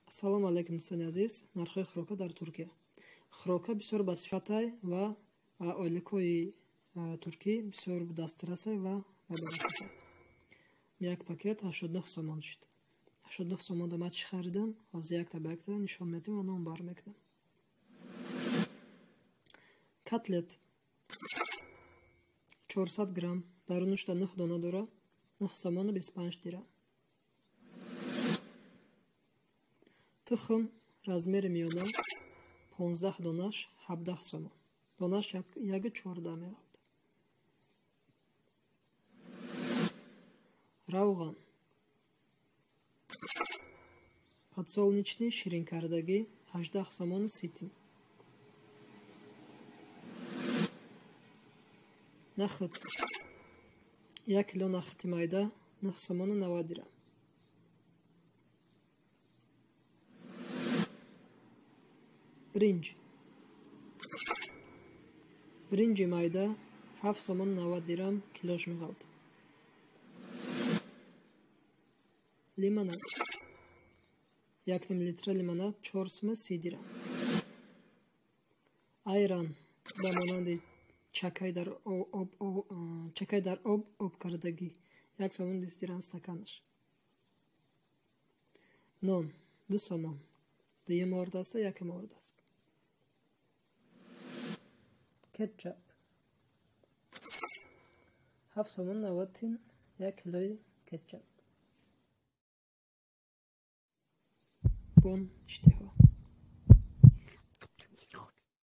Ассалому алайкум, дӯстони азиз. Нархҳои хӯрока дар Туркия. Хӯрока бисёр басифатай ва ойликҳои туркӣ бисёр дастрасай ва бабаракатай. Як пакет 89 сомон шуд. 89 сомонда ман чӣ харидам? Ҳозир якта ба якта нишон медиҳам ва номбар мекунам. Котлет 400 грамм, дарунушда 9 дона дора, 9 сомону 25 дирам. Тухм размери миёна 15 донаш 17 сомон. Донаш 1,14 меғалт. Равған. Подсолнечный ширинкардагӣ 18 сомону 30 тин. Нахӯд. 1 кило нахӯди майда 9 сомону 90 дирам. Бринҷ. Бринҷи майда 7 сомону 90 дирам килош меғалт. Лимонад. 1,5 литра лимонад 4 сомону 30 дирам. Айран ба монанди чакай дар об об кардагӣ 1 сомону 20 дирам стаканаш. Нон 2 сомон. Дуюм орд аст, якум орд аст. Кетчап 7 сомон 90 тин 1 килои кетчап. Бон иштиҳо.